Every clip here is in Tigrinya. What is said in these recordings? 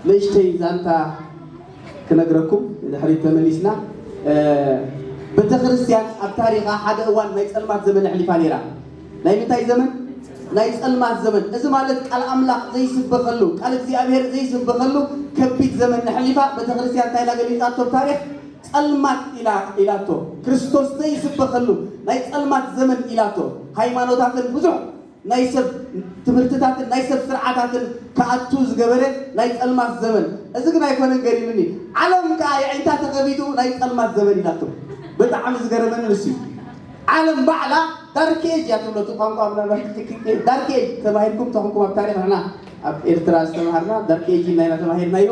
ንእሽተይ ዛንታ ክነግረኩም ድሕሪት ተመሊስና። ቤተ ክርስቲያን ኣብ ታሪኻ ሓደ እዋን ናይ ጸልማት ዘመን ኣሕሊፋ ነይራ። ናይ ምንታይ ዘመን? ናይ ጸልማት ዘመን። እዚ ማለት ቃል ኣምላኽ ዘይስበኸሉ፣ ቃል እግዚኣብሔር ዘይስበኸሉ ከቢድ ዘመን ኣሕሊፋ። ቤተ ክርስቲያን እንታይ ኢላ ገሊጻቶ ኣብ ታሪኽ? ጸልማት ኢላ ኢላቶ። ክርስቶስ ዘይስበኸሉ ናይ ጸልማት ዘመን ኢላቶ። ሃይማኖታትን ብዙሕ ናይ ሰብ ትምህርትታትን ናይ ሰብ ስርዓታትን ክኣቱ ዝገበረ ናይ ጸልማት ዘመን። እዚ ግን ኣይኮነን ገሪምኒ። ዓለም ከኣ የዒንታ ተኸፊቱ ናይ ጸልማት ዘመን ኢላቶ። ብጣዕሚ ዝገረመኒ ንሱ እዩ። ዓለም ባዕላ ዳርክ ኤጅ እያ ትብሎ። እቲ ቋንቋ ምናልባት ዳርክ ኤጅ ተባሂልኩም ተኾንኩም ኣብ ታሪኽ ንሕና ኣብ ኤርትራ ዝተምሃርና ዳርክ ኤጅ ኢልና ኢና ተማሂርናዮ።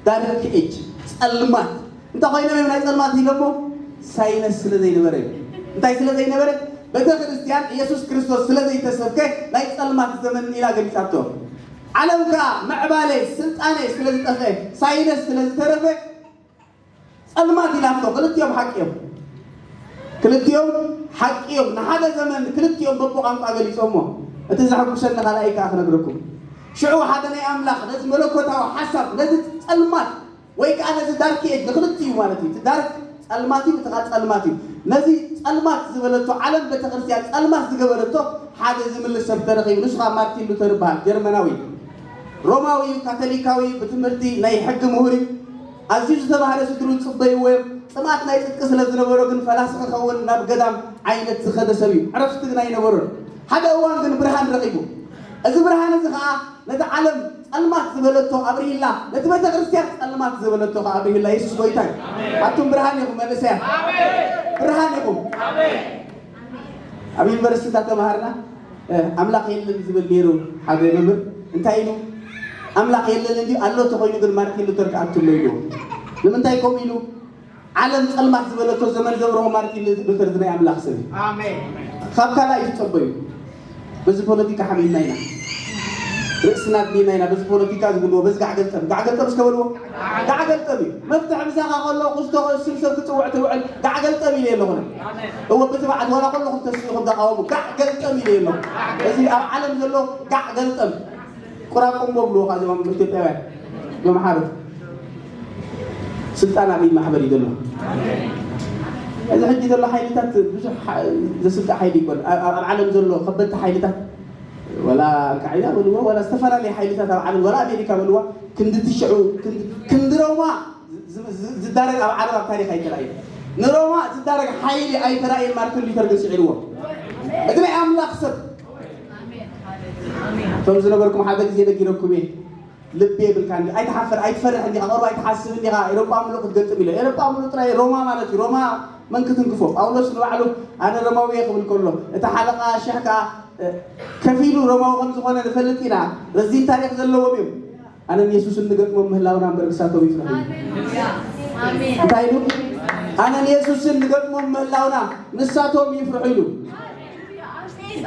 ዳርክ ኤጅ ጸልማት። እንታይ ኮይኖም እዮም ናይ ጸልማት ኢሎሞ? ሳይነስ ስለ ዘይነበረ እዩ። እንታይ ስለ ዘይነበረ? ቤተ ክርስቲያን ኢየሱስ ክርስቶስ ስለ ዘይተሰብከ ናይ ጸልማት ዘመን ኢላ ገሊጻቶ። ዓለም ከኣ ምዕባለ፣ ስልጣነ ስለ ዝጠፍአ፣ ሳይነስ ስለ ዝተረፈ ጸልማት ኢላቶ። ክልቲኦም ሓቂ እዮም። ክልቲኦም ሓቂ እዮም። ንሓደ ዘመን ክልቲኦም በብቋንቋ ገሊጾሞ። እቲ ዘሐጉሰኒ ካልኣይ ከኣ ክነግረኩም። ሽዑ ሓደ ናይ ኣምላኽ ነዚ መለኮታዊ ሓሳብ፣ ነዚ ጸልማት ወይ ከኣ ነዚ ዳርክ ኤጅ ንክልቲኡ ማለት እዩ። እቲ ዳርክ ጸልማት እዩ፣ እቲ ከኣ ጸልማት እዩ። ነዚ ጸልማት ዝበለቶ ዓለም ቤተክርስትያን ጸልማት ዝገበረቶ ሓደ ዝምልስ ሰብ ተረኺቡ። ንሱ ከኣ ማርቲን ሉተር ይበሃል፣ ጀርመናዊ። ሮማዊ እዩ፣ ካቶሊካዊ እዩ፣ ብትምህርቲ ናይ ሕጊ ምሁር እዩ። ኣዝዩ ዝተባህለ ስድርኡ ዝጽበይዎ እዮም። ጽምኣት ናይ ጽድቂ ስለ ዝነበሮ ግን ፈላሲ ክኸውን ናብ ገዳም ዓይነት ዝኸደ ሰብ እዩ። ዕረፍቲ ግን ኣይነበሮን። ሓደ እዋን ግን ብርሃን ረኺቡ። እዚ ብርሃን እዚ ኸኣ ነቲ ዓለም ጸልማት ዝበለቶ ኣብርሂላ፣ ነቲ ቤተ ክርስቲያን ጸልማት ዝበለቶ ኸኣ ኣብርሂላ። የሱስ ጐይታ እዩ። ኣቱም ብርሃን ኢኹም መንእሰያት። ብርሃን ኢኹም። ኣብ ዩኒቨርሲቲ እንዳተማሃርና፣ እ፣ ኣምላኽ የለን ዝብል ነይሩ ሓደ መምህር። እንታይ ኢሉ? ኣምላኽ የለን እንድዩ፣ ኣሎ እንተኾይኑ ግን ማርቲን ሉተር ክኣቱ ኣሎ ኢሉ። ንምንታይ ከምኡ ኢሉ? ዓለም ጸልማት ዝበለቶ ዘመን ዘብርሆ ማርቲን ሉተር እዚ ናይ ኣምላኽ ሰብ እዩ። ኣሜን። ካብ ካልእ ኣይትጸበዩ። በዚ ፖለቲካ ሓሚምና ኢና። ርእስና ኣድኒና ኢና በዚ ፖለቲካ ዝብልዎ፣ በዚ ጋዕ ገልጠም፣ ጋዕ ገልጠም እስከ በልዎ። ጋዕ ገልጠም እዩ። መፍትሒ ምሳኻ ከሎ፣ ክስቶ ክእስም ሰብ ክጽውዕ ትውዕል፣ ጋዕ ገልጠም ኢለ ኣለኹ። እወ፣ ብትብዓት ዋላ ከለኹም ተስኢኹም ተቃወሙ፣ ጋዕ ገልጠም ኢለ ኣለኹ። እዚ ኣብ ዓለም ዘሎ ጋዕ ገልጠም። ቁራቁምቦ ብልዎ ካብ እዞም ኢትዮጵያውያን መምሓሩ። ስልጣን ኣብ ኢድ ማሕበር እዩ ዘሎ። እዚ ሕጂ ዘሎ ሓይልታት ብዙሕ ሓ-፣ ዘስግእ ሓይሊ ይኮን። ኣብ፣ ኣብ ዓለም ዘሎ ከበድቲ ሓይልታት፣ ወላ ኣልቃዒዳ በልዎ፣ ወላ ዝተፈላለየ ሓይልታት ኣብ ዓለም፣ ወላ ኣሜሪካ በልዋ፣ ክንዲ ትሽዑ፣ ክንዲ፣ ክንዲ ሮማ ዝ-፣ ዝ-፣ ዝዳረግ ኣብ ዓለም ኣብ ታሪኽ ኣይተራእየን። ንሮማ ዝዳረግ ሓይሊ ኣይተራእየን። ማርቲን ሉተር ግን ስዒርዎ። እቲ ናይ ኣምላኽ ሰብ፣ እቶም ዝነበርኩም ሓደ ግዜ ነጊረኩም እየ። ልቢ የብልካን፣ ኣይትሓፍር፣ ኣይትፈርሕን ዲኻ፣ ቁሩብ ኣይትሓስብን ዲኻ፣ ኤውሮጳ ምሉእ ክትገጥም ኢሎ። ኤውሮጳ ምሉእ ጥራይ ሮማ ማለት እዩ። ሮማ መን ክትንክፎ? ጳውሎስ ንባዕሉ ኣነ ሮማዊ እየ ክብል ከሎ፣ እቲ ሓለቓ ሽሕ ከኣ፣ እ፣ ከፊሉ ሮማዊ ከም ዝኾነ ንፈልጥ ኢና። ረዚን ታሪኽ ዘለዎም እዮም። ኣነን የሱስን ንገጥሞም ምህላውና እምበር ንሳቶም ይፍርሑ እዮም። ኣሜን። እንታይ ኢሉ? ኣነን የሱስን ንገጥሞም ምህላውና ንሳቶም ይፍርሑ ኢሉ።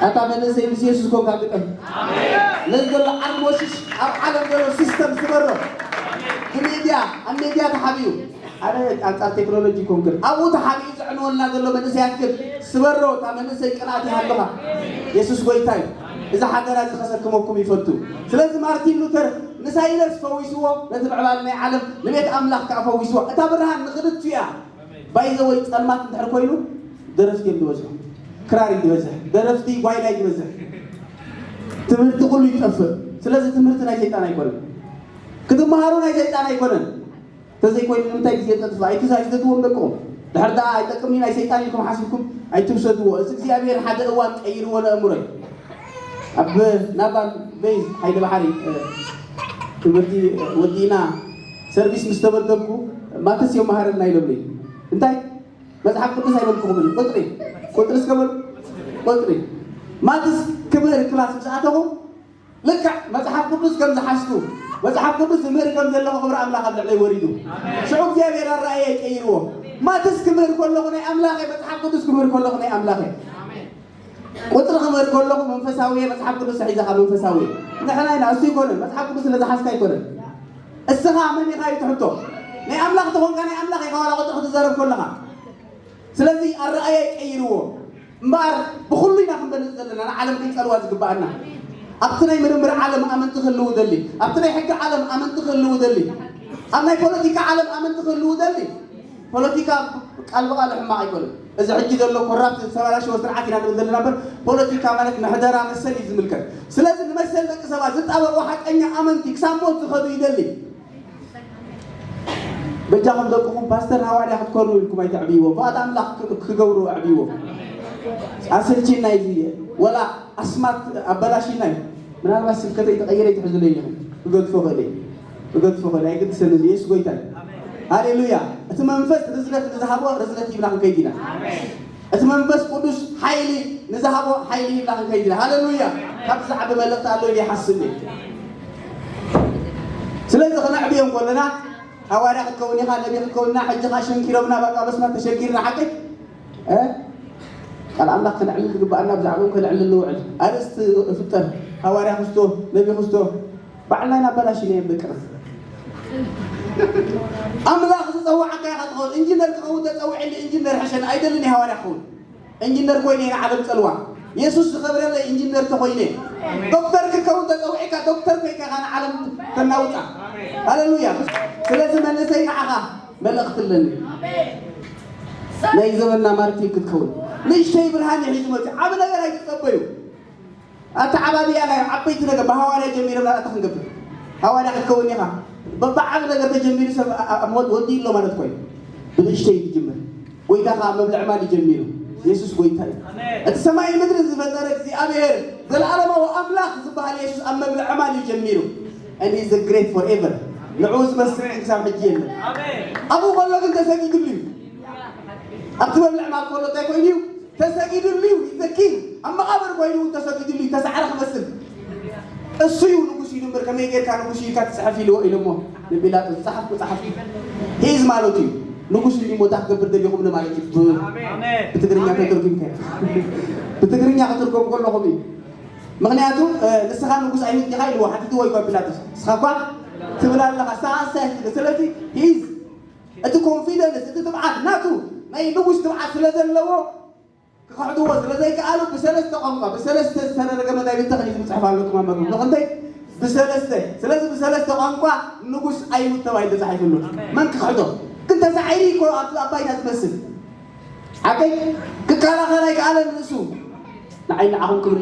ኣታ መንእሰይ ምስ የሱስ ኮንካ ግጠም። ነዚ ዘሎ ዓርሞሽሽ ኣብ ዓለም ዘሎ ሲስተም ስበሮ። ብሚድያ፣ ኣብ ሚድያ ተሓቢኡ። ኣነ ኣንጻር ቴክኖሎጂ ኮንክን ኣብኡ ተሓቢኡ ዘዕንወልና ዘሎ መንእሰያት ግን ስበሮ። እታ መንእሰይ ቅንኣት ይሃልኻ። የሱስ ጎይታ እዩ። እዚ ሓደራ እዚ ከሰክመኩም ይፈቱ። ስለዚ ማርቲን ሉተር ንሳይነስ ፈዊስዎ፣ ነቲ ምዕባለ ናይ ዓለም ንቤት ኣምላኽ ከኣ ፈዊስዎ። እታ ብርሃን ንኽልቲኡ እያ። ባይዘወይ ጸልማት እንድሕር ኮይኑ ደረፍቲ እዮም ዝበዝሑ። ክራር እዩ ዝበዝሕ፣ ደረፍቲ ጓይላ እዩ ዝበዝሕ። ትምህርቲ ኩሉ ይጠፍእ። ስለዚ ትምህርቲ ናይ ሰይጣን ኣይኮነን። ክትመሃሩ ናይ ሰይጣን ኣይኮነን። እንተዘይኮይኑ ንምንታይ ግዜ ተጥፍእ? ኣይትዛ-፣ ኣይትሰድዎም ደቅኹም። ድሕር ደኣ ኣይጠቅምኒ ናይ ሰይጣን ኢልኩም ሓሲብኩም ኣይትውሰድዎ። እዚ እግዚኣብሔር ሓደ እዋን ቀይርዎ ነእምሮይ። ኣብ ናቫል ቤዝ ሓይሊ ባሕሪ፣ እ፣ ትምህርቲ ወዲእና ሰርቪስ ምስ ተመደብኩ ማትስ እዮም መሃረና ኢሎምኒ። እንታይ? መጽሓፍ ቅዱስ ኣይበልኩኹምን። ቁጽሪ፣ ቁጽሪ እስከ በሉ። ቁጽሪ። ማትስ ክምህር ክላስ ምስ ኣተኹ ልክዕ መጽሓፍ ቅዱስ ከም ዝሓዝኩ፣ መጽሓፍ ቅዱስ ዝምህር ከም ዘለኹ ክብሪ ኣምላኽ ኣብ ልዕለይ ወሪዱ። ሽዑ እግዚኣብሔር ኣረኣእያይ ቀይርዎ። ማትስ ክምህር ከለኹ ናይ ኣምላኸ፣ መጽሓፍ ቅዱስ ክምህር ከለኹ ናይ ኣምላኸ። ቁጽሪ ክምህር ከለኹ መንፈሳዊ እየ፣ መጽሓፍ ቅዱስ ሒዘኻ መንፈሳዊ እየ። ንሕና ኢና፣ እሱ ኣይኮነን፣ መጽሓፍ ቅዱስ ስለ ዝሓዝካ ኣይኮነን። እስኻ መን ኢኻ እዩ ትሕቶ። ናይ ኣምላኽ ተኾንካ ናይ ኣምላኽ ኢኻ ዋላ ቁጽሪ ክትዛረብ ከለኻ። ስለዚ ኣረኣእያ ይቀይርዎ። እምበኣር ብኹሉ ኢና ክንበልጽ ዘለና፣ ንዓለም ክንጸልዋ ዝግብኣና። ኣብቲ ናይ ምርምር ዓለም ኣመንቲ ክህልዉ ደሊ፣ ኣብቲ ናይ ሕጊ ዓለም ኣመንቲ ክህልዉ ደሊ፣ ኣብ ናይ ፖለቲካ ዓለም ኣመንቲ ክህልዉ ደሊ። ፖለቲካ ቃል ብቃል ሕማቕ ኣይኮነን። እዚ ሕጂ ዘሎ ኮራፕት ዝተበላሸወ ስርዓት ኢና ንብል ዘለና እምበር፣ ፖለቲካ ማለት ምሕደራ መሰል እዩ ዝምልከት። ስለዚ ንመሰል ደቂ ሰባት ዝጣበቑ ሓቀኛ ኣመንቲ ክሳብ ሞት ዝኸዱ ይደሊ። በጃኹም ደቅኹም ፓስተር ሃዋርያ ክትኮኑ ኢልኩም ኣይተዕብይዎም። ፍቓድ ኣምላኽ ክ- ክገብሩ ኣዕብይዎም። ኣሰልቺና እዩ፣ ወላ ኣስማት ኣበላሽና እዩ። ምናልባት ስብከተይ ተቐይረ ይትሕዙለይ ኢኹም። ክገድፎ ኽእል እየ። ክገድፎ ኽእል እየ። ኣይግድሰንን። የሱስ ጎይታ እዩ። ሃሌሉያ። እቲ መንፈስ ርዝነት ንዝሃቦ ርዝነት ይብላ ክንከይድ ኢና። እቲ መንፈስ ቅዱስ ሓይሊ ንዝሃቦ ሓይሊ ይብላ ክንከይድ ኢና። ሃሌሉያ። ካብ ዝዓቢ መልእኽቲ ኣሎ ኢለ ይሓስብ እየ። ስለዚ ክነዕብዮም ከለና ሃዋርያ ክትከውን ኢኻ፣ ነቢ ክትከውንና፣ ሕጂ ኸዓ ሸንኪሮምና፣ በቃ በስማ ተሸጊርና ሓቂ እ? ቃል ኣምላኽ ከነዕልል ዝግባኣና ብዛዕባኦም ከነዕልል ንውዕል። ኣርእስቲ ፍጠር ሃዋርያ ክስቶ፣ ነቢ ክስቶ ባዕልና ኢና ኣበላሽናዮም ደቅና። ኣምላኽ ዝጸውዓካ ኢኻ ትኸውን። ኢንጂነር ክኸውን ተጸውዕኒ ኢንጂነር ሕሸን ኣይደልን እየ ሃዋርያ ክኸውን። ኢንጂነር ኮይነ እየ ንዓለም ጸልዋ። የሱስ ዝኸብረለይ ኢንጂነር ተኾይነ። ዶክተር ክከውን ተጸዊዕካ ዶክተር ኮይንካ ኢኻ ንዓለም ተናውጻ። ሃሌሉያ። ስለዚ መንእሰይ ንዓኻ መልእኽቲ ኣለኒ። ናይ ዘመንና ማርቲን ክትከውን ንእሽተይ ብርሃን እዩ ሒዙ መፂኡ። ዓብ ነገር ኣይትጸበዩ። ኣተዓባብያ ናይ ዓበይቲ ነገር ብሃዋርያ ጀሚሮም ናላታ ክንገብር ሃዋርያ ክትከውን ኢኻ። በብዓብ ነገር ተጀሚሩ ሰብ ሞት ወዲ ኣሎ ማለት ኮይኑ ብንእሽተይ ትጅምር። ጎይታ ከዓ መብልዕ ማል ጀሚሩ። የሱስ ጎይታ እዩ። እቲ ሰማይ ምድሪ ዝፈጠረ እግዚኣብሔር ዘለዓለማዊ ኣምላኽ ዝበሃል የሱስ ኣብ መብልዕ ማል እዩ ጀሚሩ። And is the great forever። ንዕኡ ዝመስል ግን ክሳብ ሕጂ የለን። ኣብኡ ከሎ ግን ተሰጊድሉ እዩ። ኣብቲ መብልዕ ማል ከሎ እንታይ ኮይኑ እዩ? ተሰጊድሉ እዩ። ዘኪን ኣብ መቓብር ኮይኑ እውን ተሰጊድሉ እዩ። ተሳዕረ ክመስል እሱ እዩ ንጉስ ኢሉ እምበር ከመይ ጌርካ ንጉስ ኢልካ ትፅሕፍ ኢልዎ ኢሎሞ ንጲላጦስ ዝፀሓፍኩ ፀሓፍ ሂዝ ማለቱ እዩ። ንጉስ እንዲ ሞታ ክገብር ደሊኹም ንማለት እዩ። ብ- ብትግርኛ ተተርጉምካ ብትግርኛ ክትርጎም ከለኹም እዩ። ምክንያቱ ንስኻ ንጉስ ኣይሁድ ኢኻ ኢልዎ ሓቲትዎ እዩ ፒላጦስ። ንስኻ እኳ ትብል ኣለኻ ንስኻ ኣንስታይ ስለዚ ሂዝ እቲ ኮንፊደንስ እቲ ትብዓት ናቱ ናይ ንጉስ ትብዓት ስለ ዘለዎ ክኽሕድዎ ስለ ዘይከኣሉ ብሰለስተ ቋንቋ ብሰለስተ ዝተረገመ ናይ ብተኽሊ ዝፅሕፍ ኣሎ ክማመሩ ምኽንተይ ብሰለስተ ስለዚ ብሰለስተ ቋንቋ ንጉስ ኣይሁድ ተባሂሉ ተፃሒፍሉ። መን ክኽሕዶ ግን ተሳዒሩ እኮ ኣብቲ ኣባይና ዝመስል ሓቀይ ክከላኸል ኣይከኣለን ንሱ። ንዓይ ንዓኹም ክብሪ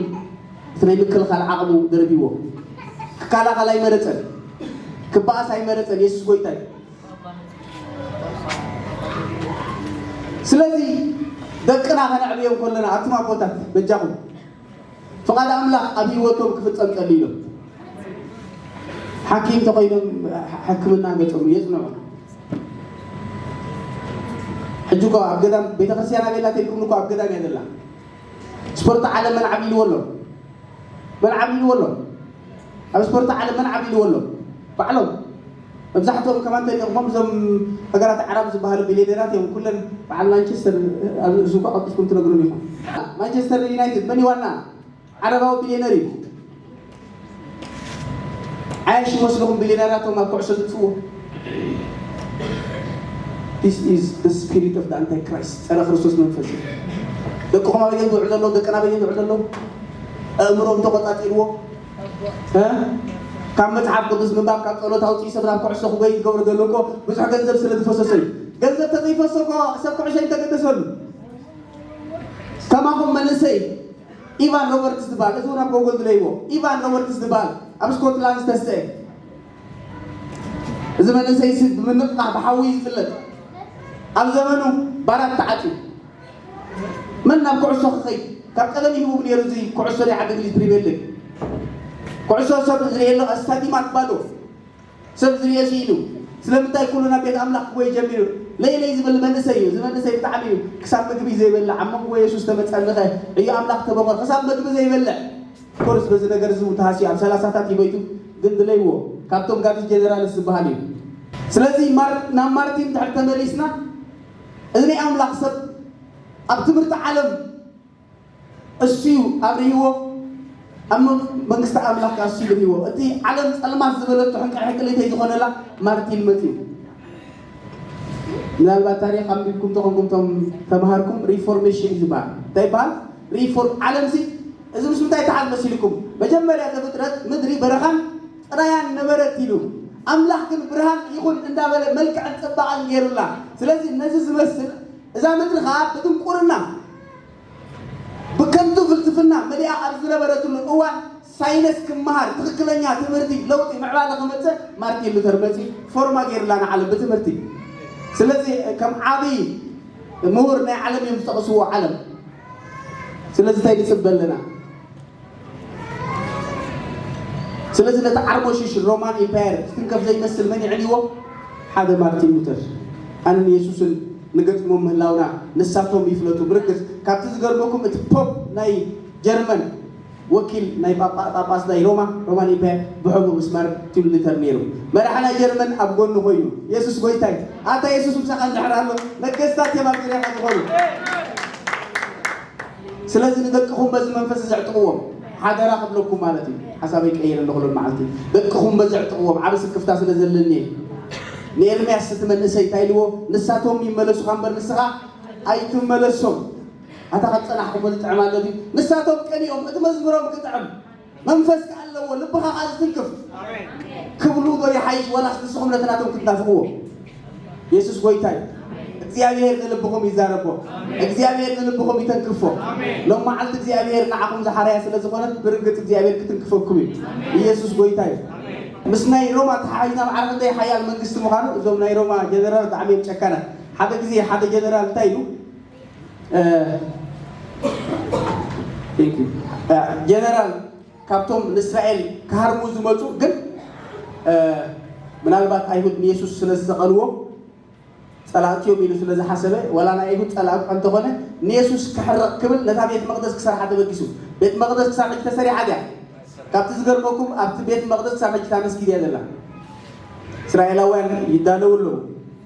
እቲ ናይ ምክልኻል ዓቕሙ ደርቢዎ ክከላኸል ኣይመረፀን። ክበኣስ ኣይመረፀን። የሱስ ጎይታ እዩ። ስለዚ ደቅና ከነዕብዮም ከለና ኣቱም ኣቦታት በጃኹም ፍቓድ ኣምላኽ ኣብ ህይወቶም ክፍጸም ጸልዩ ኢሎም ሓኪም ተኾይኖም ሕክምና ገጾም የጽንዑ። ሕጂ እኮ ኣብ ገዳም ቤተክርስትያን ኣበይ ኣላ ተልኩም እኮ ኣብ ገዳም እያ ዘላ። ስፖርት ዓለም መን ዓብልዎ ኣሎ? መን ዓብልዎ ኣሎ? ኣብ ስፖርት ዓለም መን ዓብልዎ ኣሎ? ባዕሎም መብዛሕትኦም ከማን ተሊቕሞም እዞም ሃገራት ዓረብ ዝበሃሉ ቢልዮነራት እዮም። ኩለን በዓል ማንቸስተር ኣብዚ እኳ ቀልጢፍኩም ትነግሩን ኢኹም። ማንቸስተር ዩናይትድ መን ዋና ዓረባዊ ቢልዮነር እዩ? ዓያሽ ይመስልኹም ቢልዮነራቶም ኣብ ኩዕሶ ዝጥፍዎ? This is the spirit of the antichrist። ጸረ ክርስቶስ መንፈስ እዩ። ደቅኹም ኣበየን ዝውዕሉ ዘለዉ? ደቅና ኣበየን ዝውዕሉ ዘለዉ? ኣእምሮም ተቆጻጺርዎ እ? ካብ መጽሓፍ ቅዱስ ምንባብ ካብ ጸሎት ኣውፅኡ ሰብ ናብ ኩዕሶ ክጎይ ዝገብሮ ዘሎ እኮ ብዙሕ ገንዘብ ስለ ዝፈሰሶ እዩ። ገንዘብ ተዘይፈሶ እኮ ሰብ ኩዕሶ ይተገደሰሉ። ከማኹም መንእሰይ ኢቫን ሮበርትስ ዝበሃል እዚ እውን ኣብ ጎጎል ዝለይዎ ኢቫን ሮበርትስ ዝበሃል ኣብ ስኮትላንድ ዝተስአ እዚ መንእሰይ ሲ ብምንቕቓሕ ብሓዊ እዩ ዝፍለጥ። ኣብ ዘመኑ ባራት ተዓፅዩ መን ናብ ኩዕሶ ክኸይድ ካብ ቀደም ይህቡ ነይሩ። እዚ ኩዕሶ ናይ ዓዲ እንግሊዝ ፕሪምየር ሊግ ኩዕሶ ሰብ ዝርእየሎ ስታዲማት ባዶ ሰብ ዝርእየ ስኢኑ ስለምንታይ ኩሉ ናብ ቤት ኣምላኽ ክጎይ ጀሚሩ? ለይለይ ዝብል መንእሰይ እዩ። እዚ መንእሰይ ብጣዕሚ እዩ ክሳብ ምግቢ ዘይበልዕ ኣብ መንጎ የሱስ ተመፀንኸ እዩ ኣምላኽ ተበኾር ክሳብ ምግቢ ዘይበልዕ ኮርስ በዚ ነገር እዚ ተሃስዩ ኣብ ሰላሳታት ይመይቱ ግን ድለይዎ ካብቶም ጋዲ ጀነራልስ ዝበሃል እዩ። ስለዚ ናብ ማርቲን ድሕር ተመሊስና እዚ ናይ ኣምላኽ ሰብ ኣብ ትምህርቲ ዓለም እሱ እዩ ኣብርህዎ ኣብ መንግስቲ ኣምላኽ ከዓ እሱ ይብርህዎ። እቲ ዓለም ፀልማት ዝበለቶ ሕንቅሕቅሊተይ ዝኾነላ ማርቲን መፅዩ። ምናልባት ታሪክ ኣንቢብኩም ተኾንኩም ቶም ተምሃርኩም ሪፎርሜሽን እዩ ዝበሃል እንታይ ይበሃል? ሪፎርም ዓለም ሲ እዚ ምስ ምንታይ ይተሓዝ መሲልኩም? መጀመርያ ዘፍጥረት ምድሪ በረኻን ጥራያን ነበረት ኢሉ። ኣምላኽ ግን ብርሃን ይኹን እንዳበለ መልክዕን ጽባቐን ገይሩላ። ስለዚ ነዚ ዝመስል እዛ ምድሪ ኸኣ ብድንቁርና ብከንቱ ፍልስፍና መሊኣ ኣብ ዝነበረትሉ እዋን ሳይንስ ክመሃር፣ ትኽክለኛ ትምህርቲ፣ ለውጢ፣ ምዕባለ ክመጽእ ማርቲን ሉተር መጺኡ ፎርማ ገይሩላ ንዓለም ብትምህርቲ። ስለዚ ከም ዓብዪ ምሁር ናይ ዓለም እዮም ዝጠቕስዎ ዓለም። ስለዚ እንታይ ንጽበ ኣለና? ስለዚ ነቲ ዓርሞሽሽ ሮማን ኢምፓየር ዝትንከፍ ዘይመስል መን የዕንይዎ? ሓደ ማርቲን ሉተር። ኣነን የሱስን ንገጥሞም ምህላውና ንሳቶም ይፍለጡ። ብርግጽ ካብቲ ዝገርመኩም እቲ ፖፕ ናይ ጀርመን ወኪል ናይ ጳጳ- ጳጳስ ናይ ሮማ ሮማን ኢምፓየር ብሕቡእ ምስ ማርቲን ሉተር ነይሩ። መራሒ ናይ ጀርመን ኣብ ጎኑ ኮይኑ የሱስ ጎይታይ ኣታ የሱስ ምሳኻ እንድሕር ኣሎ ነገስታት እዮም ኣብ ዙርያኻ ዝኾኑ። ስለዚ ንደቅኹም በዚ መንፈስ እዚ ዕጥቕዎም ሓደራ ክብለኩም ማለት እዩ። ሓሳበይ ቀይረ ኣለኹ ሎም መዓልቲ ደቅኹም በዚ ዕጥቕዎም ዓብ ስክፍታ ስለ ዘለኒ እየ። ንኤርምያስ እቲ መንእሰይ እንታይ ኢልዎ ንሳቶም ይመለሱኻ እምበር ንስኻ ኣይትመለሶም። ኣታ ካብ ጸናሕኩሞ ዝጥዕም ኣሎ ድዩ? ንሳቶም ቀኒኦም እቲ መዝሙሮም ክጥዕም መንፈስ ከኣ ኣለዎ ልብኻ ከኣ ዝትንክፍ ክብሉ ዶ ይሓይሽ ወላስ ንስኹም ነቲ ናቶም ክትናፍቕዎ? የሱስ ጎይታ እዩ። እግዚኣብሔር ንልብኹም ይዛረቦ። እግዚኣብሔር ንልብኹም ይተንክፎ። ሎም መዓልቲ እግዚኣብሔር ንዓኹም ዝሓረያ ስለ ዝኾነት ብርግጽ እግዚኣብሔር ክትንክፈኩም እዩ። ኢየሱስ ጎይታ እዩ። ምስ ናይ ሮማ ተሓሒዝና ማዕረ ክንደይ ሓያል መንግስቲ ምዃኑ እዞም ናይ ሮማ ጀነራል ብጣዕሚ እዮም ጨካናት። ሓደ ግዜ ሓደ ጀነራል እንታይ ኢሉ ጀነራል ካብቶም ንእስራኤል ክሃርሙ ዝመፁ ግን ምናልባት ኣይሁድ ንየሱስ ስለ ዝሰቐልዎ ጸላእቲ እዮም ኢሉ ስለ ዝሓሰበ ዋላ ናይ ኣይሁድ ጸላእ እኳ እንተኾነ ንየሱስ ክሕረቕ ክብል ነታ ቤት መቕደስ ክሰርሓ ተበጊሱ። ቤት መቕደስ ክሳብ ሕጂ ተሰሪሓ ድያ? ካብቲ ዝገርመኩም ኣብቲ ቤት መቕደስ ክሳብ ሕጂ እታ መስጊድ እያ ዘላ። እስራኤላውያን ይዳለዉ ኣለዉ።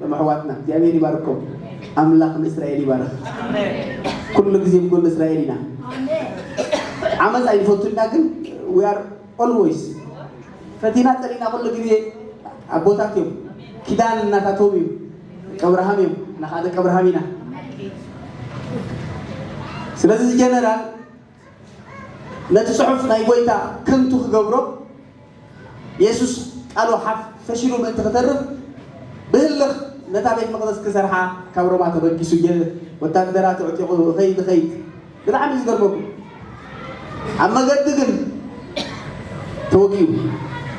ሎም ኣሕዋትና እግዚኣብሔር ይባርኮም። ኣምላኽ ንእስራኤል ይባርኽ። ኩሉ ግዜ ብጎኒ እስራኤል ኢና። ዓመፅ ኣይንፈቱ ኢና ግን we are always ፈቲና ፀሊና ኩሉ ግዜ ኣቦታት እዮም። ኪዳን እናታቶም እዩ። ደቂ ኣብርሃም እዮም። ንኻ ደቂ ኣብርሃም ኢና። ስለዚ ጀነራል ነቲ ጽሑፍ ናይ ጎይታ ከንቱ ክገብሮ የሱስ ቃሉ ሓፍ ፈሽሉ ምእንቲ ክተርፍ ብህልኽ ነታ ቤት መቕደስ ክሰርሓ ካብ ሮማ ተበጊሱ ወታደራት ኣዕጢቑ ኸይድ ኸይድ ብጣዕሚ ዝገርመኩም ኣብ መገዲ ግን ተወጊኡ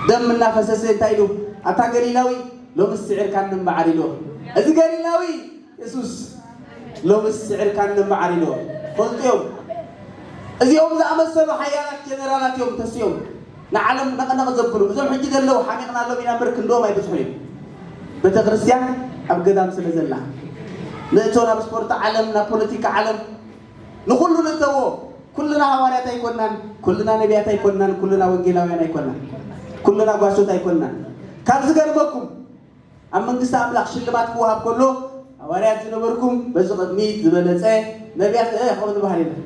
ደም እናፈሰሰ እንታይ ኢሉ ኣታ ገሊላዊ ሎምስ ስዒርካኒ እምበዓር ኢልዎ እዚ ገሊላዊ የሱስ ሎምስ ስዒርካኒ እምበዓር ኢልዎ ፈልጡ እዮም እዚኦም ዝኣመሰሉ ሓያላት ጀነራላት እዮም ተሲኦም ንዓለም ነቕነቕ ዘብሉ እዞም ሕጂ ዘለዉ ሓሚቕናሎም ኢና እምበር ክንድኦም ኣይበዝሑን እዮም ቤተ ክርስቲያን ኣብ ገዳም ስለ ዘላ ንእቶ ናብ ስፖርት ዓለም ናብ ፖለቲካ ዓለም ንኹሉ ንእተዎ ኩልና ሃዋርያት ኣይኮናን ኩልና ነቢያት ኣይኮናን ኩልና ወንጌላውያን ኣይኮናን ኩልና ጓሶት ኣይኮናን ካብ ዝገርመኩም ኣብ መንግስቲ ኣምላኽ ሽልማት ክወሃብ ከሎ ሃዋርያት ዝነበርኩም በዚ ቅድሚት ዝበለጸ ነቢያት እ ከምኡ ዝበሃል የለን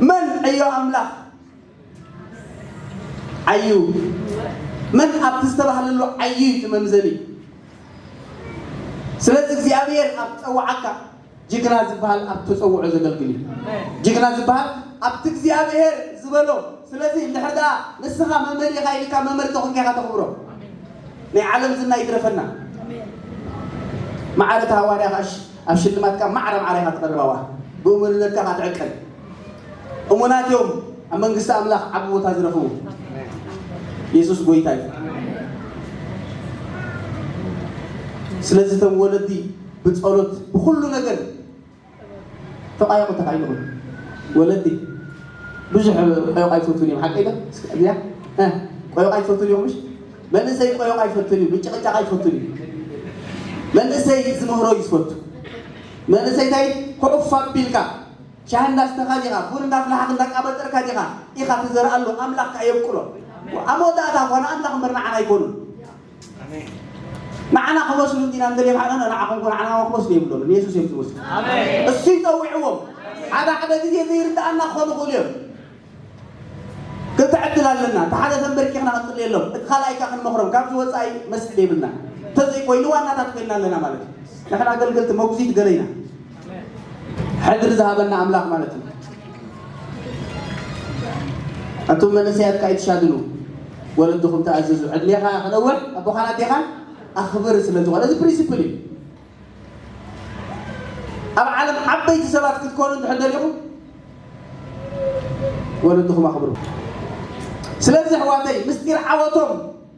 መን ዕዮ ኣምላኽ ዓዩ መን ኣብቲ ዝተባህለሉ ዓዩ እዩ እቲ መምዘኒ ስለዚ እግዚኣብሔር ኣብ ዝጸዋዓካ ጅግና ዝበሃል ኣብ ተጸውዖ ዘገልግል እዩ ጅግና ዝበሃል ኣብቲ እግዚኣብሔር ዝበሎ ስለዚ እንድሕር ደኣ ንስኻ መምህር ኢኻ ኢልካ መምህር ተኾንካ ኢኻ ተኽብሮ ናይ ዓለም ዝና ይትረፈና ማዕረ ተሃዋርያ ኣብ ሽልማትካ ማዕረ ማዕረ ኢኻ ትቐርባዋ ብእሙንነትካ ኢኻ ትዕቀን እሙናት እዮም ኣብ መንግስቲ ኣምላኽ ዓቢ ቦታ ዝረኽቡ የሱስ ጎይታ እዩ ስለዚ እቶም ወለዲ ብጸሎት ብኩሉ ነገር ተቃየቁ ተቃይቁ ወለዲ ብዙሕ ቆዮቃ ይፈቱን እዮም ሓቀይ ዶ እዚኣ ቆዮቃ ይፈቱን እዮም ምሽ መንእሰይ ቆዮቃ ይፈቱን እዩ ምጭቅጫቅ ይፈቱን እዩ መንእሰይ ዝምህሮ እዩ ዝፈቱ መንእሰይ እንታይ ኮፍ ኣቢልካ ሻሂ እንዳስተኻ ዲኻ ቡን እንዳፍላሓ እንዳቃበጠርካ ዲኻ ኢኻ ትዘርኣሉ ኣምላኽ ከኣ የብቁሎ ኣብ መወዳእታ እኳ ንኣምላኽ እምበር ንዓና ኣይኮኑን ንዓና ክመስሉ እንዲና እንደልዮም ሓቀና ንዓኹም ኮ ንዓና ክመስሉ የብሎም ንየሱስ እዮም ዝመስሉ እሱ ይፀውዕዎም ሓደ ሓደ ግዜ ዘይርድኣና ክኾኑ ክእሉ እዮም ክልተ ዕድል ኣለና እቲ ሓደ ተንበርኪኽና ክንፅልየሎም እቲ ካልኣይ ከዓ ክንመኽሮም ካብዚ ወፃኢ መስል የብልና እንተዘይኮይኑ ዋናታት ኮይንና ኣለና ማለት እዩ ንሕና ኣገልገልቲ መጉዚት ገለ ኢና ሕድሪ ዝሃበና ኣምላኽ ማለት እዩ ኣቱም መንእሰያት ከኣ ኣይትሻድሉ፣ ወለድኹም ተኣዘዙ። ዕድሜኻ ክነውሕ ኣቦኻን ኣዴኻን ኣኽብር ስለ ዝኾነ፣ እዚ ፕሪንሲፕል እዩ። ኣብ ዓለም ዓበይቲ ሰባት ክትኮኑ እንድሕር ደሊኹም፣ ወለድኹም ኣኽብሩ። ስለዚ ኣሕዋተይ፣ ምስጢር ዓወቶም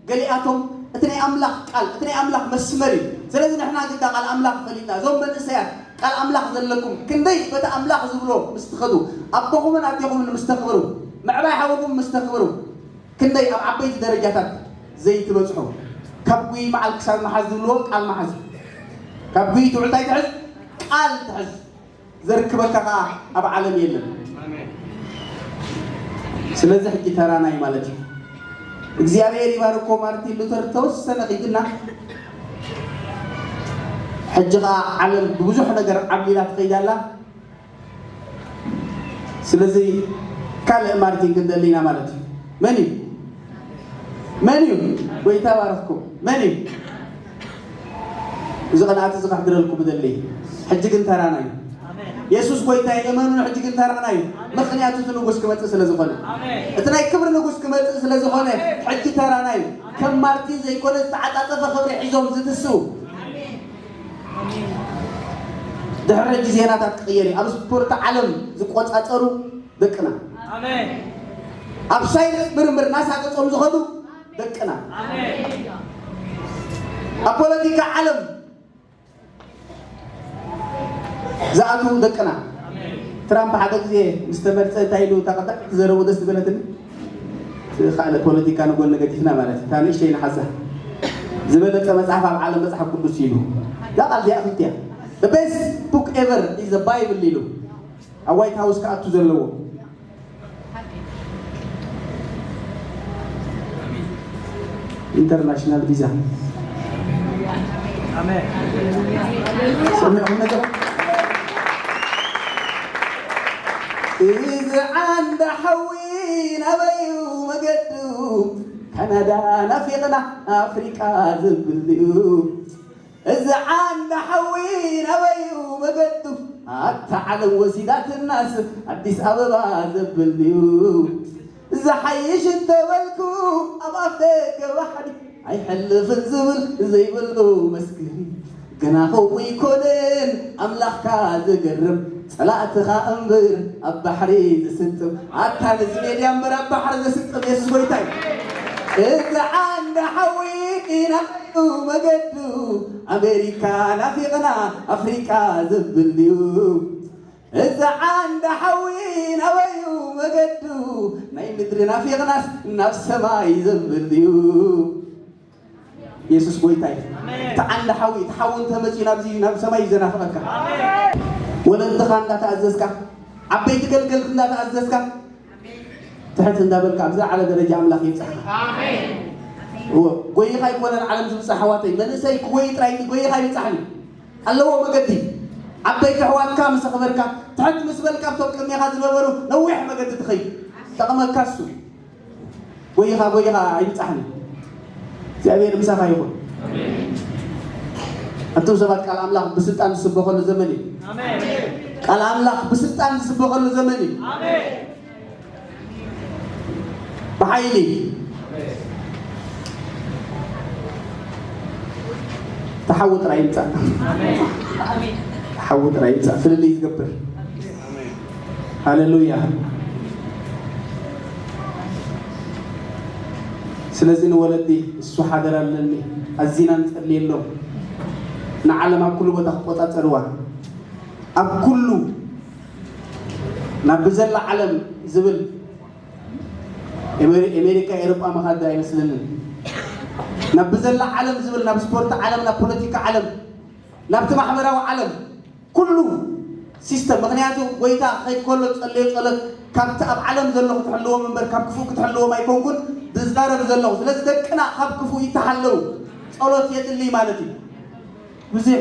ገሊኣቶም እቲ ናይ ኣምላኽ ቃል፣ እቲ ናይ ኣምላኽ መስመር እዩ። ስለዚ ንሕና ግዳ ቃል ኣምላኽ ፈሊጥና፣ እዞም መንእሰያት ቃል ኣምላኽ ዘለኩም ክንደይ በቲ ኣምላኽ ዝብሎ ምስ ትኸዱ፣ ኣቦኹምን ኣዴኹምን ምስ ተኽብሩ፣ ምዕባይ ሓውኩም ምስ ተኽብሩ፣ ክንደይ ኣብ ዓበይቲ ደረጃታት ዘይትበጽሑ። ካብ ጉይ መዓል ክሳብ መሓዝ ዝብልዎ ቃል መሓዝ እዩ። ካብ ጉይ ትውዕል እንታይ ትሕዝ? ቃል ትሕዝ። ዘርክበካ ከኣ ኣብ ዓለም የለን። ስለዚ ሕጂ ተራና እዩ ማለት እዩ። እግዚኣብሔር ይባርኮ። ማርቲን ሉተር ተወሰነ ኪድና፣ ሕጂ ከኣ ዓለም ብብዙሕ ነገር ዓብሊላ ትኸይድ ኣላ። ስለዚ ካልእ ማርቲን ክንደሊ ኢና ማለት እዩ። መን እዩ? መን እዩ? ጎይታ ባርኽኩም። መን እዩ? እዚ ቅንኣት እዚ ከሕድረልኩም እደሊ። ሕጂ ግን ተራና እዩ። የሱስ ጎይታ እዩ፣ እመኑን ሕጂ ግን ተራና እዩ። ምኽንያቱ እቲ ንጉስ ክመጽእ ስለ ዝኾነ። እቲ ናይ ክብሪ ንጉስ ክመጽእ ስለ ዝኾነ፣ ሕጂ ተራና እዩ። ከም ማርቲን ዘይኮነ ዝተዓጻጸፈ ክብሪ ሒዞም ዝትስኡ። ድሕሪ ሕጂ ዜናታት ክቕየር እዩ። ኣብ ስፖርት ዓለም ዝቆጻጸሩ ደቅና። ኣብ ሳይንስ ምርምር ናሳ ገጾም ዝኸዱ ደቅና። ኣብ ፖለቲካ ዓለም ዝኣትዉ ደቅና። ትራምፕ ሓደ ግዜ ምስ ተመርጸ እንታይ ኢሉ፣ እታ ቀዳመይቲ ዘረቡ ደስ ዝበለትኒ። እቲ ካልእ ፖለቲካ ንጎኒ ገዲፍና ማለት እዩ። እታ ንእሽተይ ንሓዛ። ዝበለጸ መጽሓፍ ኣብ ዓለም መጽሓፍ ቅዱስ ኢሉ። እዛ ቃል እዚኣ ክልቲያ። The best book ever is the Bible ኢሉ። ኣብ ዋይት ሃውስ ክኣቱ ዘለዎ። ኢንተርናሽናል ቪዛ። ሰሚዕኩም ነገር? እዚ ዓንዳ ሓዊ ናበዩ መገዱ፣ ካናዳ ናፊቕና ኣፍሪቃ ዘብል ድዩ? እዚ ዓንዳ ሓዊ ናበዩ መገዱ፣ ኣታ ዓለም ወሲዳትናስ ኣዲስ ኣበባ ዘብል ድዩ? ዝሓይሽ እንተበልኩ ኣብ ኣፍ ደገ ባሕሪ ኣይሐልፍን ዝብል ዘይብሉ መስክሪ። ግና ከምኡ ኣይኮነን ኣምላኽካ ዝገርም፣ ጸላእትኻ እምብር ኣብ ባሕሪ ዝስጥም። ኣታ ነዚ ሜድያ እምበር ኣብ ባሕሪ ዘስጥም የሱስ ጎይታ እዩ። እዚ ዓንዳ ሓዊ ናበዩ መገዱ፣ ኣሜሪካ ናፊቕና ኣፍሪቃ ዘብል ድዩ? እዚ ዓንዳ ሓዊ ናበዩ መገዱ፣ ናይ ምድሪ ናፊቕናስ ናብ ሰማይ ዘብል ድዩ? የሱስ ጎይታ እዩ። እቲ ዓንዳ ሓዊ፣ እቲ ሓዊ እንተመጺኡ ናብዚ፣ ናብ ሰማይ እዩ ዘናፍቐካ። ወለድኻ እንዳተኣዘዝካ፣ ዓበይቲ ገልገልቲ እንዳተኣዘዝካ፣ ትሕት እንዳበልካ ኣብ ዝለዓለ ደረጃ ኣምላኽ ይብጽሕካ። እወ፣ ጎይኻ ኣይኮነን ዓለም ዝብጻሕ ኣሕዋተይ፣ መንእሰይ ክጎይ ጥራይ እንዲ ጎይኻ ይብጻሕን እዩ። ኣለዎ መገዲ። ዓበይቲ ኣሕዋትካ ምስ ኣኽበርካ፣ ትሕት ምስ በልካ ኣብቶም ቅድሜኻ ዝነበሩ ነዊሕ መገዲ ትኸይድ። ጠቕመካ እሱ። ጎይኻ፣ ጎይኻ ኣይብጻሕን እዩ። እግዚኣብሔር ምሳኻ ይኹን። ኣቱም ሰባት ቃል ኣምላኽ ብስልጣን ዝስበኸሉ ዘመን እዩ። ቃል ኣምላኽ ብስልጣን ዝስበኸሉ ዘመን እዩ። ብሓይሊ ተሓዊ ጥራይ ይምጻእ። ተሓዊ ጥራይ ይምጻእ። ፍልልይ ዝገብር። ሃሌሉያ። ስለዚ ንወለዲ እሱ ሓደራ ኣለኒ። ኣዚና ንጸልየሎም። ንዓለም ኣብ ኩሉ ቦታ ክቆጻጸርዋ። ኣብ ኩሉ ናብ ብዘላ ዓለም ዝብል ኤሜሪ-፣ ኤሜሪካ፣ ኤሮጳ ምኻድ ኣይመስለንን። ናብ ብዘላ ዓለም ዝብል፣ ናብ ስፖርት ዓለም፣ ናብ ፖለቲካ ዓለም፣ ናብቲ ማሕበራዊ ዓለም፣ ኩሉ ሲስተም። ምኽንያቱ ጎይታ ክኸይድ ከሎ ዝጸለዮ ጸሎት ካብቲ ኣብ ዓለም ዘሎ ክትሕልዎም እምበር ካብ ክፉእ ክትሕልዎም ኣይኮንኩን ዝዛረብ ዘለኹ። ስለዚ ደቅና ካብ ክፉእ ይተሓለዉ። ጸሎት የድሊ ማለት እዩ። ብዙሕ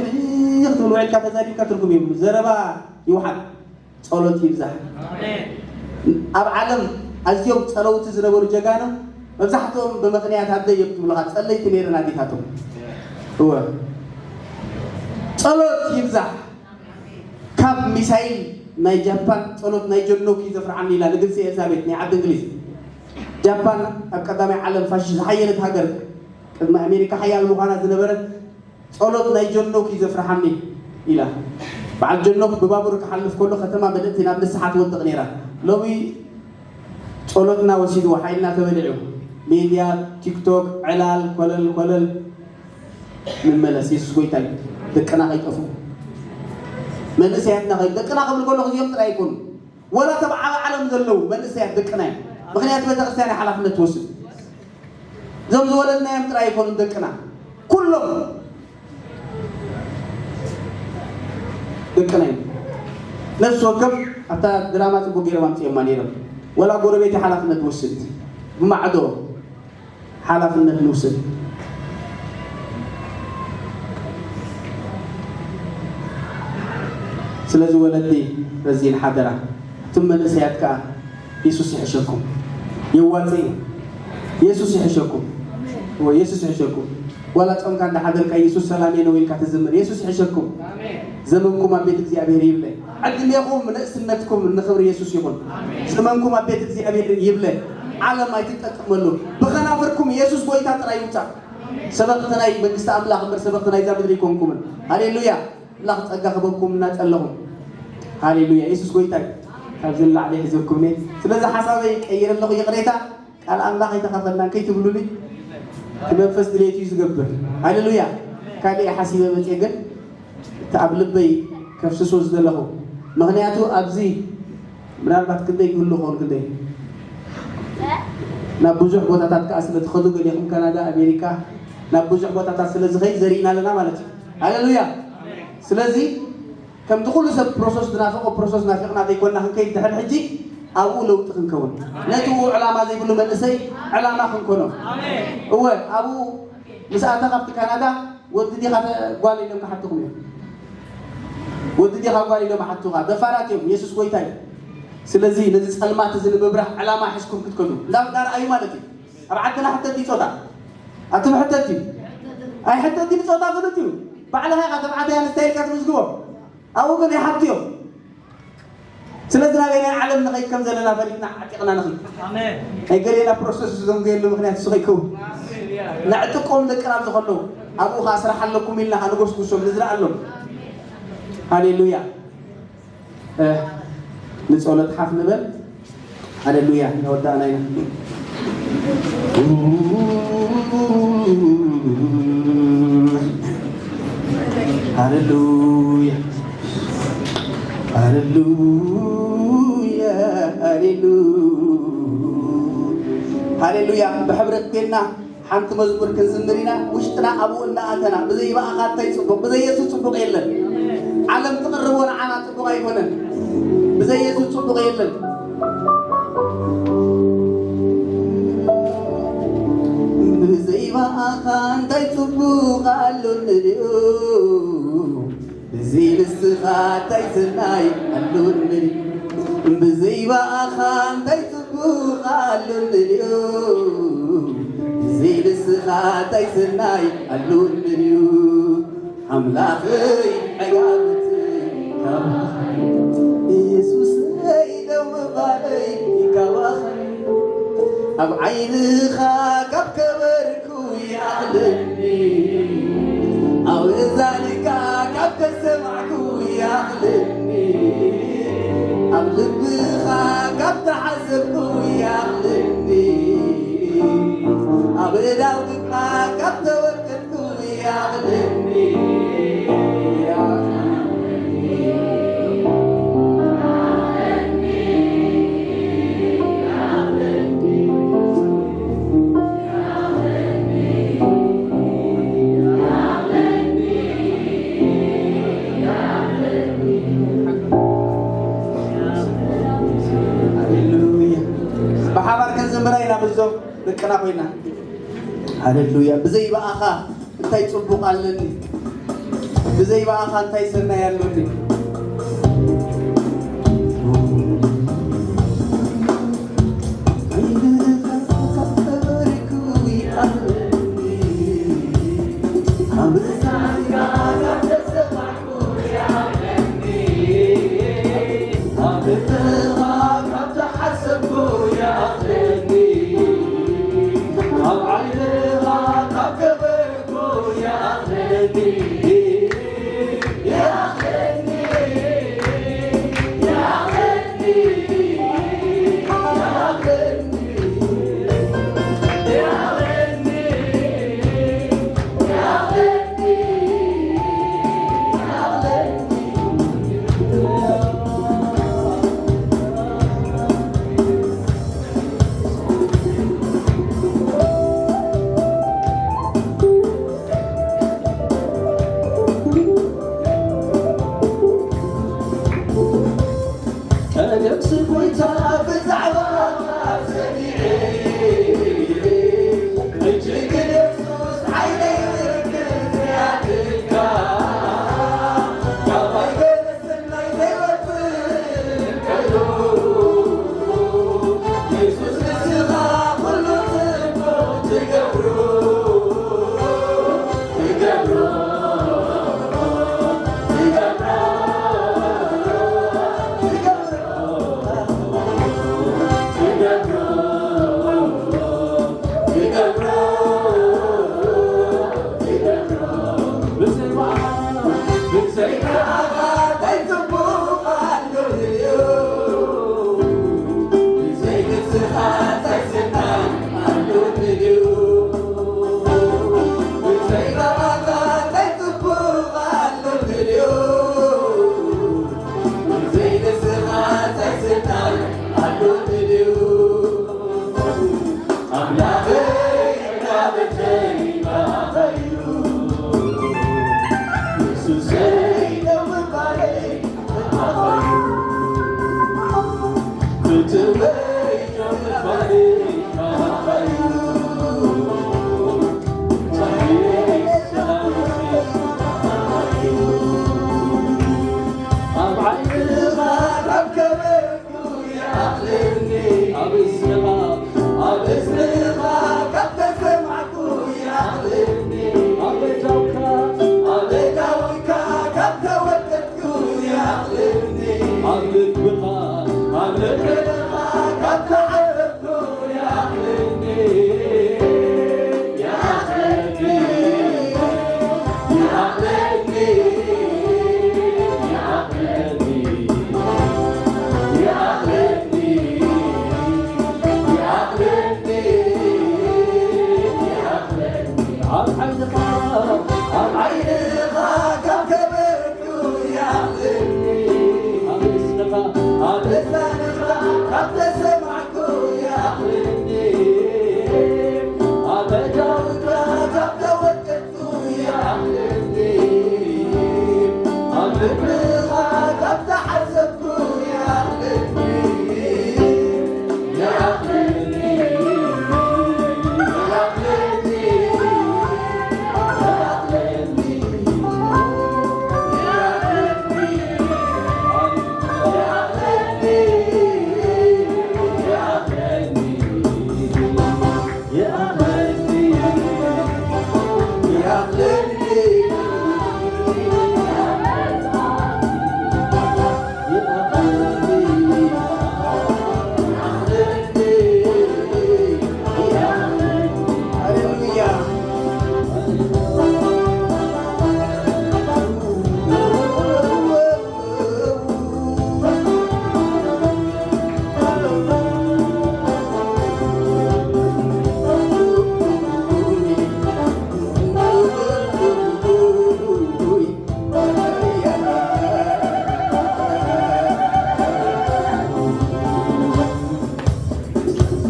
ክትብል ውዒልካ ተዛሪብካ ትርጉም የብሉ። ዘረባ ይውሓድ። ጸሎት ይብዛሕ። ኣብ ዓለም ኣዝዮም ጸለውቲ ዝነበሩ ጀጋኑ መብዛሕትኦም ብምኽንያት ኣደይ እዮም ትብሉኻ፣ ጸለይቲ ነይረን ኣዴታቶም። እወ። ጸሎት ይብዛሕ። ካብ ሚሳይል ናይ ጃፓን ጸሎት ናይ ጆን ኖክ እዩ ዘፍርዓኒ ኢላ ንግስቲ ኤልሳቤጥ ናይ ዓዲ እንግሊዝ። ጃፓን ኣብ ቀዳማይ ዓለም ፋሽስት ዝሓየለት ሃገር፣ ቅድሚ ኣሜሪካ ሓያል ምዃና ዝነበረት፣ "ጸሎት ናይ ጆን ኖክ እዩ ዘፍርሓኒ" ኢላ። በዓል ጆን ኖክ ብባቡር ክሓልፍ ከሎ ከተማ ምልእቲ ናብ ንስሓ ትወድቕ ነይራ። ሎሚ ጸሎትና ወሲድዎ፣ ሓይልና ተበሊዑ። ሚድያ፣ ቲክቶክ፣ ዕላል፣ ኮለል ኮለል። ንመለስ፣ የሱስ ጎይታ እዩ። ደቅና ከይጠፍኡ፣ መንእሰያትና ከይ-፣ ደቅና ክብል ከለኹ እዚኦም ጥራይ ኣይኮኑ፣ ወላ ተባዓበ ዓለም ዘለዉ መንእሰያት ደቅና እዮም። ምኽንያቱ ቤተክርስትያን ሓላፍነት ትወስድ። እዞም ዝወለድናዮም ጥራይ ኣይኮኑን ደቅና፣ ኩሎም ደቅና እዮም። ነፍሲ ወከፍ ኣብታ ድራማ ጽቡቅ ገይሮም ኣምጽኦማ ነይሮም። ወላ ጎረቤት ሓላፍነት ወስድ፣ ብማዕዶ ሓላፍነት ንውስድ። ስለዚ ወለዲ ረዚን ሓደራ፣ እትም መንእሰያት ከኣ የሱስ ይሕሸኩም። የዋጽእ እዩ። የሱስ ይሕሸኩም። እወ፣ የሱስ ይሕሸኩም። ዋላ ጾምካ እንዳሓደርካ "የሱስ ሰላሜ ነው" ኢልካ ትዝምር፣ የሱስ ይሕሸኩም። ዘመንኩም ኣብ ቤት እግዚኣብሔር ይብለ። ዕድሜኹም ንእስነትኩም ንኽብሪ የሱስ ይኹን። ዘመንኩም ኣብ ቤት እግዚኣብሔር ይብለ። ዓለም ኣይትጠቀመሉ። ብኸናፍርኩም የሱስ ጎይታ ጥራይ ይውጻእ። ሰበኽቲ ናይ መንግስቲ ኣምላኽ እምበር ሰበኽቲ ናይዛ ምድሪ ኣይኮንኩምን። ሃሌሉያ። ኣምላኽ ጸጋ ክበኩም እናጸለኹም። ሃሌሉያ። የሱስ ጎይታ እዩ። ካብዚ ንላዕሊ ይሕዘኩም እየ። ስለዚ ሓሳበይ ቀይረ ኣለኹ፣ ይቕሬታ። ቃል ኣምላኽ ኣይተኸፈልናን ከይትብሉኒ፣ እቲ መንፈስ ድሌቱ እዩ ዝገብር። ሃሌሉያ። ካልእ ሓሲበ መጽየ፣ ግን እቲ ኣብ ልበይ ከፍስሶ ዝደለኹ፣ ምኽንያቱ ኣብዚ ምናልባት ክንደይ ክህሉ ክኸውን፣ ክንደይ ናብ ብዙሕ ቦታታት ከኣ ስለ ትኸዱ፣ ገሊኹም ካናዳ፣ ኣሜሪካ፣ ናብ ብዙሕ ቦታታት ስለ ዝኸይድ ዘሪእና ኣለና ማለት እዩ። ሃሌሉያ። ስለዚ ከምቲ ኩሉ ሰብ ፕሮሰስ ዝናፍቆ ፕሮሰስ ናፊቕና ዘይኮንና ክንከይድ ድሕሪ ሕጂ ኣብኡ ለውጢ ክንከውን። ነቲ ዕላማ ዘይብሉ መንእሰይ ዕላማ ክንኮኖ። እወ፣ ኣብኡ ምስ ኣተኻ ኣብቲ ካናዳ ወዲ ዲኻ ተ-፣ ጓል ኢሎም ክሓትኹም እዮም። ወዲ ዲኻ ጓል ኢሎም ክሓትኹኻ። ደፋራት እዮም። የሱስ ጎይታ እዩ። ስለዚ ነዚ ጸልማት እዚ ንምብራህ ዕላማ ሒዝኩም ክትከዱ። እንዳ፣ እንዳረኣዩ ማለት እዩ። ኣብ ዓድና ሕተት እዩ ጾታ። ኣቱም ሕተት እዩ። ኣይሕተት እዩ ጾታ ፍሉጥ እዩ። ባዕልኻ ኢኻ ተባዕታይ ኣንስታይ ኢልካ ትምዝግቦ። ኣብኡ ግን ይሓቱ እዮም። ስለዚ ናበየናይ ዓለም ንኸይድ ከም ዘለና ፈሊጥና ዓጢቕና ንኸይድ። ኣሜን። ናይ ገሌና ፕሮሰስ ዘንገየሉ ምኽንያት እሱ ከይከውን። ነዕጥቆም ደቅና ኣብዚ ከለዉ ኣብኡ ኸዓ ስራሕ ኣለኩም ኢልና ኸዓ ንጎስጉሶም፣ ንዝረኣሎም። ሃሌሉያ። እ፣ ንጸሎት ሓፍ ንበል። ሃሌሉያ። እናወዳእና ኢና። ሃሌሉያ። ሃሌሉያ። ሃሌሉያ። ሃሌሉያ። ብሕብረት ኮይንና ሓንቲ መዝሙር ክንዝምር ኢና። ውሽጥና ኣብኡ እናኣተና፣ ብዘይ ብኣኻ እንታይ ጽቡቕ? ብዘይ የሱስ ጽቡቕ የለን። ዓለም ትቕርቦ ንዓና ጽቡቕ ኣይኮነን። ብዘይ የሱስ ጽቡቕ የለን። ብዘይ ብኣኻ እንታይ ጽቡቕ ኣሎ ንድኡ? ብዘይ ንስኻ እንታይ ሰናይ ኣሎ ንድኡ? ብዘይ ብኣኻ እንታይ ጽቡቕ ኣሎ ንድኡ? ብዘይ ንስኻ እንታይ ሰናይ ኣሎ ንድኡ? ኣምላኸይ ዕጋበተይ ካባኻ፣ የሱሰይ ደው ምባለይ ካባኻ፣ ኣብ ዓይንኻ ካብ ከበርኩ ይኣኽለኒ፣ ኣብ እዛንካ ካብ ከሰማዕኩ ይኣኽለኒ፣ ኣብ ልብኻ ካብ ተሓሰብኩ ይኣኽለኒ፣ ኣብ እዳውካ ካብ ተወከልኩ ይኣኽለኒ፣ ይኣኽለኒ። ሃሌሉያ። ብሓባር ክንዝምራ ኢና፣ ብዞም ደቅና ኮይና። ሃሌሉያ። ብዘይ ብኣኻ እንታይ ጽቡቕ ኣለኒ? ብዘይ ብኣኻ እንታይ ሰናይ ኣሎኒ?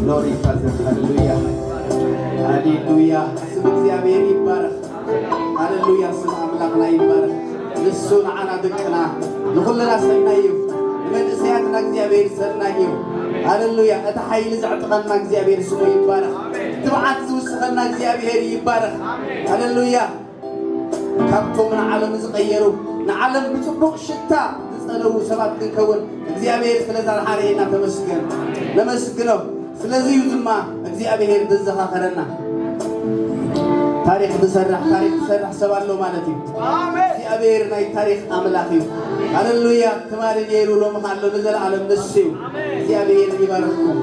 Glory, Father. ሃሌሉያ፣ ሃሌሉያ። ስም እግዚኣብሔር ይባረኽ። ሃሌሉያ፣ ስም ኣምላኽና ይባረኽ። ንሱ ንዓና ደቅና ንኹልና ሰናይ እዩ። ንመንእሰያትና እግዚኣብሔር ሰናይ እዩ። ሃሌሉያ። እቲ ሓይሊ ዘዕጥቐና እግዚኣብሔር ስሙ ይባረኽ። ትብዓት ዝውስኸና እግዚኣብሔር ይባረኽ። ሃሌሉያ። ካብቶም ንዓለም ዝቐየሩ፣ ንዓለም ብጽቡቕ ሽታ ዝጸለዉ ሰባት ክንከውን እግዚኣብሔር ስለ ዛድሓረና ተመስገን። ነመስግኖ። ስለዚ እዩ ድማ እግዚኣብሔር ዘዘኻኸረና። ታሪኽ ዝሰርሕ፣ ታሪኽ ዝሰርሕ ሰብ ኣሎ ማለት እዩ። እግዚኣብሔር ናይ ታሪኽ ኣምላኽ እዩ። ሃሌሉያ። ትማሊ ነይሩ፣ ሎሚ ኣሎ፣ ንዘለኣለም ንሱ እዩ። እግዚኣብሔር ይባርኽኩም።